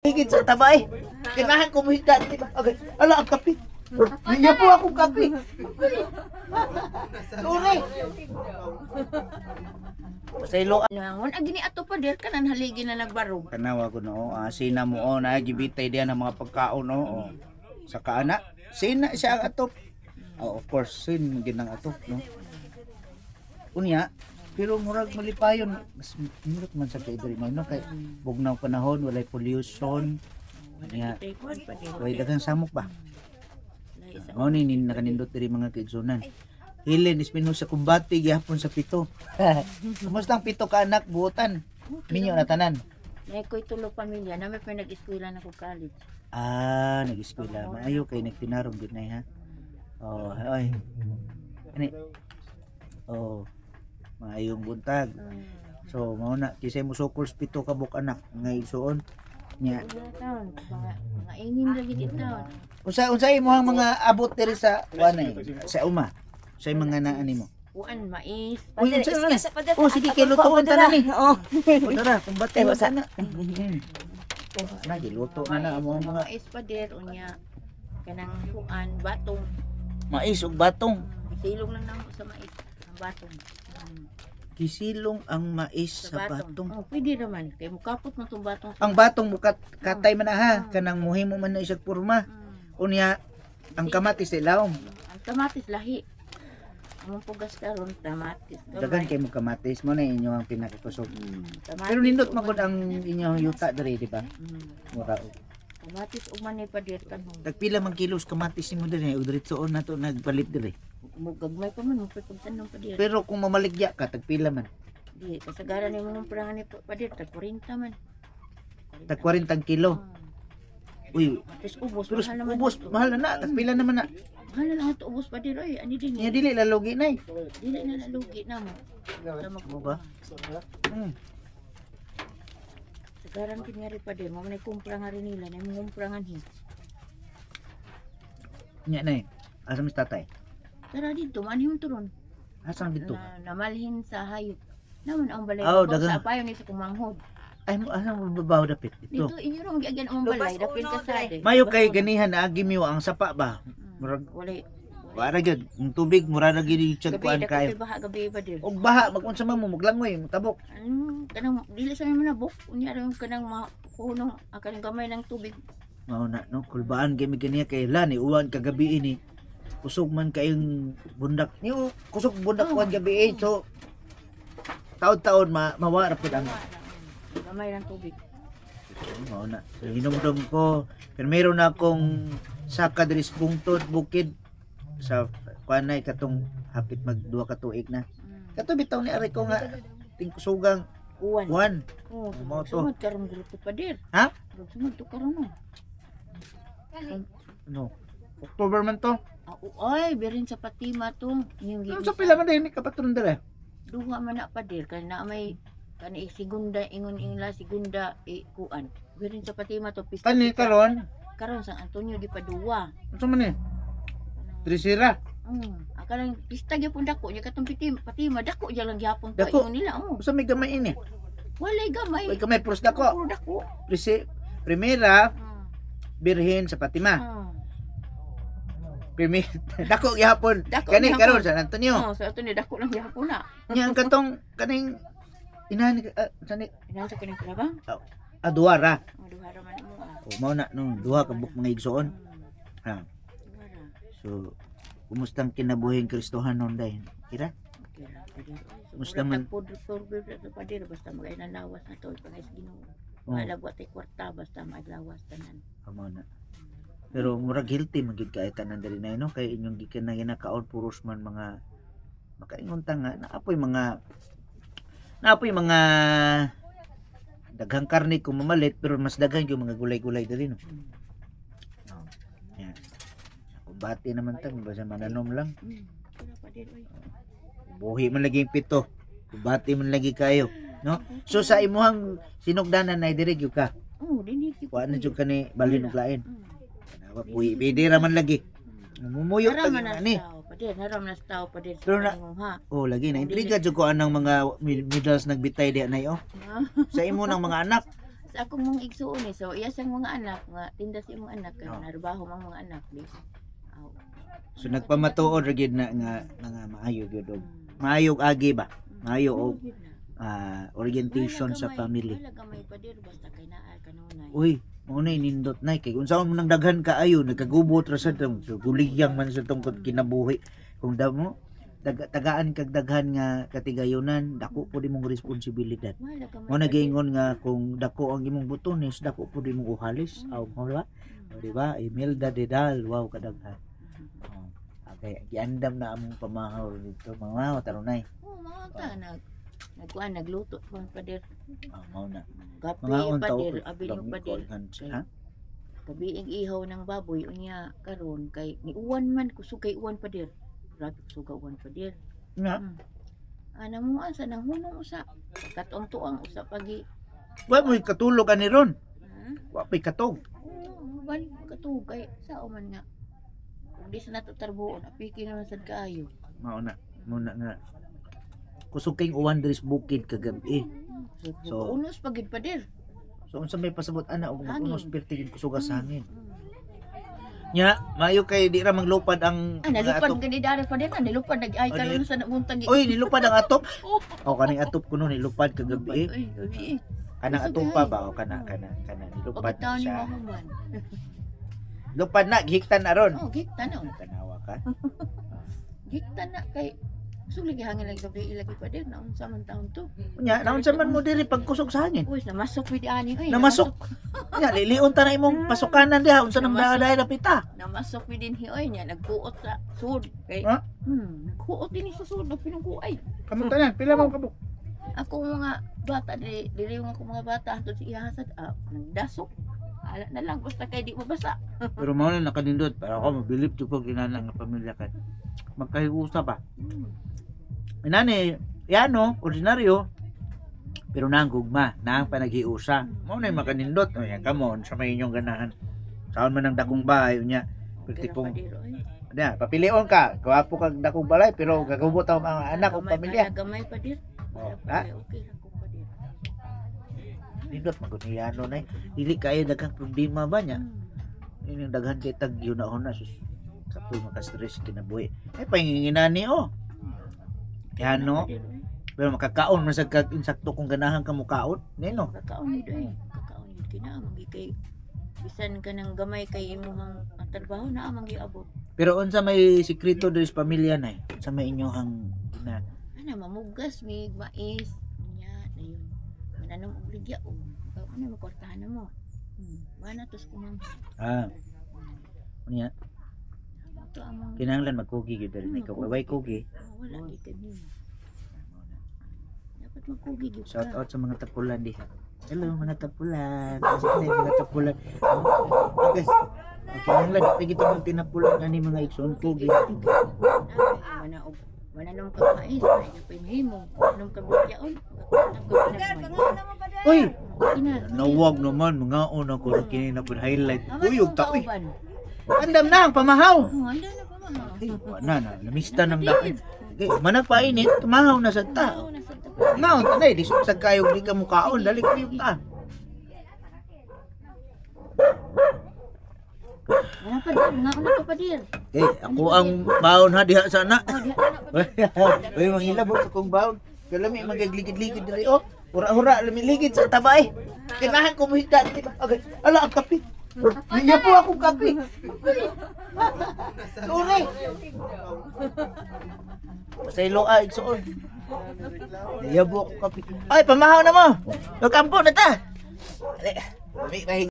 Higit sa tabay. Kinahan ko muhigda di ba? Okay. Ala ang kape. Niya po akong kape. Sorry. Pasaylo. Nangon agi ni ato pa dir kanan haligi na nagbarog. Tanawa ko no, sina mo oh, na gibitay diyan ang mga pagkaon no. Oh. Sa kaana, sina siya ang atop. Oh, of course, sin ginang atop no. Unya, pero murag malipayon, mas nindot man sa kay diri no kay bugnaw panahon, walay pollution. Unya, Tay kuan pa dir. Walay daghang samok ba? Lahi sa Mao ni ni nakanindot diri mga kaigsunan. Helen Espinosa kumbati gihapon sa 7. Kumusta ang 7 ka anak buotan? Minyo na tanan. Nay koy tulo pamilya na may pinag-eskwela na ko college. Ah, nag-eskwela. Maayo kay nagtinarong gud nay ha. Oh, ay. Ani. Oh. Maayong buntag. So, mao na kisay mo sukol sa 7 ka buok anak nga igsuon. Nya. Wala taon, mga ingin ra gid taon. Unsa unsa imong mga abot diri sa wanay sa uma? Sa mga naa nimo? Kuan mais. Uy, unsa na? Excuse, pader. Oh, sige kay lutoon tanan ni. Oo. Oh, tara, kumbate Eh, mo wasa. sana. Na giluto na na ang mga Mais pa dir unya kanang kuan batong. Mais ug batong. Silong lang namo sa mais ang batong. Gisilong ang mais sa batong. Oh, pwede raman kay mukapot man tong batong. Ang batong mukat katay man na ha, kanang muhimo man na isang porma. Unya ang kamatis sa ilawom. Ang kamatis lahi. Among pugas karon kamatis. Gamay. Daghan kay mo kamatis mo na inyo ang pinakakusog. Kamatis Pero nindot ug man gud ang inyong yuta diri, di ba? Mura og. Kamatis ug man pa dir kanhong. Tagpila man kilos kamatis nimo diri ug diretsoon na to nagpalit diri. Mugagmay pa man mo pagtanom pa dir. Pero kung mamaligya ka tagpila man? Di kasagaran nimo mong prangan ni pa dir tag 40 man. Tag 40 kilo. Uy, Tapos ubos pero mahal naman. ubos mahal na na, tagpila naman na. Mahal na lang ito ubos pa dir oy. Ani din. Nya dili lalugi nay. Dili na nalugi na mo. Sa Mo ba? Sagaran kini nga rin pa dir. Mo man kumpra nga rin nila, nay mong kumpra nga ni. Nya nay. Asa mas tatay? Tara dito, manhim turon. Asa ang dito? Na, namalhin sa hayop. Naman ang balay. Oh, Oh, daghang- sa apayon ni sa kumanghod. Ay mo asa mo babaw dapit dito? Dito inyo rong giagyan ang balay, Lubas dapin uno, ka sa dre. Mayo kay ganihan na agi miyo ang sapa ba? Murag Walay. wala gyud ang tubig mura ra gyud yung Gabi kuan dako kayo. kay baha gabi ba dir. Og baha magunsa man mo maglangoy tabok. Ano kanang dili sa naman nabok unya ra yung kanang makunong ang kanang gamay ng tubig. Mao na no kulbaan gyud mi ganiya kay la ni uwan kagabi ini. Kusog man kayong bundak. Niyo kusog bundak Oh. kuan gabi eh. So taon-taon ma mawa ra pud ang Gamay ng tubig. Mao na. So, hinumdum ko pero meron na akong saka diri sa bungtod bukid sa kuan nay katong hapit mag 2 ka tuig na. Kato bitaw ni ari ko nga tingkusugang Uwan. kuan. Oh, Mao to. sumod karon grupo pa dir. Ha? Sumod to karon no. No. October man to. Ah, ay, birin sa Fatima to. Yung Ano sa pila man din ka patron dere? Duha man na pa dir kay na may kani segunda ingon ingla segunda e kuan. Birin sa Fatima to pista. Kani karon, Karon San Antonio di Padua. unsa man ni? Trisira. Akalang pista gyapon dako nya katong Fatima, Fatima dako ja lang gyapon to Dako. ingon nila oh. Unsa may gamay ini? Walay gamay. Way gamay puros dako. Puro dako. Prisi Primera Birhen sa Fatima. Primera dako gihapon. Dako Kani gihapon. karon San Antonio. Oh, sa Antonio dako lang gihapon na. Nya ang katong kaning inahan sa ni Inahan sa kaning krabang. ah, duha ra. Oh, duha ra man mo ah. O mao na no, duha ka buok mga igsoon. Ha. Duha ra. So kumusta ang kinabuhing Kristohanon day? Kira? Okay ra, padir. Kumusta man? Pudro padir basta magay lawas na to pangay sa Ginoo. Oh, Wala wa tay kwarta basta maglawas tanan. amo na. Pero murag healthy man gyud kay tanan diri na no kay inyong gikan na ginakaon puros man mga makaingon ta nga naapoy mga daghang karne kung mamalit pero mas daghan yung mga gulay-gulay diri no. Oh. Yeah. Kumbati naman ta basta mananom lang. Wala padir oy. Buhi man lagi yung 7. Kumbati man lagi kayo, no? So sa imuhang sinugdanan nay diri gyud ka. Oh, dinhi gyud. Wa na jud kani balhin og lain. Tanawa buhi pwede ra man lagi. Mumuyo Naram tag man na ani. tao padir, naram na tao padir sa Pero na- paningong, ha. Oh, lagi na intriga jud ko anang mga medals nagbitay diha nay oh. Sa imo ng mga anak. Sa akong mga igsuon eh. So iya sang mga anak nga tinda sa imong anak kay Oh. narbaho mang mga anak di. Aw. So nagpamatuod ra gyud na nga nga maayo gyud og maayog agi ba? Maayo og orientation sa family. Wala gamay pa dir basta kay naa kanunay. Uy, mao na nindot nay kay unsaon man nang daghan kaayo, nagkagubot ra sa tong guliyang man sa tungkod kinabuhi. Kung damo tagaan kag daghan nga katigayonan, dako pud imong responsibilidad. Wala gamay. Mo nagaingon nga kung dako ang imong butones, dako pud imong uhalis. Aw, mo ba? O, di ba? Imelda Dedal, wow kadaghan. Oh. Okay, giandam na among pamahaw dito. Mga tarunay. Oh, mga ta nag nagkuan nagluto pa pader. Oh, mao na. Kape Mga unta pader, abi nyo pader. Ha? Kabiing ihaw ng baboy unya karon kay ni uwan man, kusog kay uwan pader. Grabe kusog uwan pader. Nga. Ana mo asa nang hunong usa. Katong tuang usa pagi. Wa mo'y katulog ani ron. Ha? Wa pa'y katog. Oo, balik katug kay sao man nga. Kung di sa nato tarbuon, apiki naman sad kaayo. Mao na. Mao na nga. Kusog kayong uwan diri sa bukid kagabi. So, unos pagid pader. So unsa may pasabot ana og Hangin. unos perti gid kusuga sa hangin. Nya, maayo kay di ra manglupad ang Ah, mga nalupad atop. gani dara pader, na nilupad nag ay Oh, karon sa nabuntag. Oy, nilupad ang atop. Oh. O kaning atop kuno nilupad kagabi. Uy, gabi eh. Kanang Kusog atop pa ay. ba o kana kana kana nilupad na Pagkataon ni siya. mahuman. Lupad na, gihiktan na ron. Oh, gikta na. Oh. Tanawa ka. Gikta na kay kusog lagi hangin lagi gabi lagi pader na unsa man taon to. Unya, naunsa man mo diri pagkusog sa hangin? Uy, namasok pwede ani oy. Namasok. Unya, lilion ta na imong pasukanan diha unsa nang Namasok. dahil dapita. Namasok pwede din hi oy nya nagkuot sa sud kay. Ha? Nagkuot din sa sud pinungkuay. Kamo tanan, pila mo kabuk? Ako mga bata diri diri yung ako mga bata hantod sa ihasad ah, nagdasok. Ala na lang basta kay di mabasa. Pero mao na nakanindot para ako mabilib jud ko kinahanglan nga pamilya kay magkahiusa pa. Inani, yano, ordinaryo. Pero naang gugma, naang panaghiusa. Mao na yung makanindot. O yan, come on, sa may inyong ganahan. Saan man ang dakong bahay, unya. Okay Perti ra kong, pader, oy. na, papilion ka. Gwapo kag dakong balay, pero gagubot ang mga anak o Gamay pamilya. pa, gamay pa dir. Oh, Wala pa, ha? kay okay ra ko pader. Nindot, maguniyano na eh. Dili kayo daghang problema ba niya? Yun yung daghan kay tag yun na sus. Kapoy makastress kinabuhi. Eh, pahinginani oh. Yano, Pader, oy. pero makakaon man sa kag insakto kung ganahan ka mukaon. Nino. Kakaon yun eh. Kakaon yun kina magi kay bisan ka ng gamay kay imong ang trabaho na amang giabot. Pero unsa may sikreto diri sa pamilya nay? Unsa may inyohang gina? Ana mamugas mig mais nya dayon. Mananom og ligya o. Ano makortahan na mo. Mana tos kumang Ah. Unya, ito among kinahanglan magkugi gyud diri nay. Kung way kugi. Oh, wala di kami. Dapat magkugi gyud Shout ka. out sa mga tapulan diha. Hello mga tapulan. Kasi na mga tapulan. Okay. Okay, kinahanglan di kita mag tinapulan ani mga igsoon kugi. Mana og mananom ka mais, ay pa mahimo. Mananom ka bigyaon. Uy, Ina. nawag naman mga una ko kini na pud highlight. Kuyog ta uy. Kauban. Andam na ang pamahaw. Oh, anda na pa ma. Ay, wa na na namista ng dapit. Okay, managpainit, tumahaw na sa ta. Oo, nasa ta. Ngaon tanay, di sa kayo di ka mukaon, dali kuyog ta. Wala pa dir, mga una pa pa dir. Eh, ako ang baon ha diha sana. Oh, diha na pa dir. Uy, manghilabot sa kong baon. Kalami magagligid-ligid diri oh. Hura-hura lamiligid sa tabay. Kailangan ko muhigda diri ba? Okay. Ala ang kape. Niya po akong kape. Sorry. Pasaylo ah, igsuon. Niyabo ako kape. Ay, pamahaw na mo. Magkampo na ta. Ali, may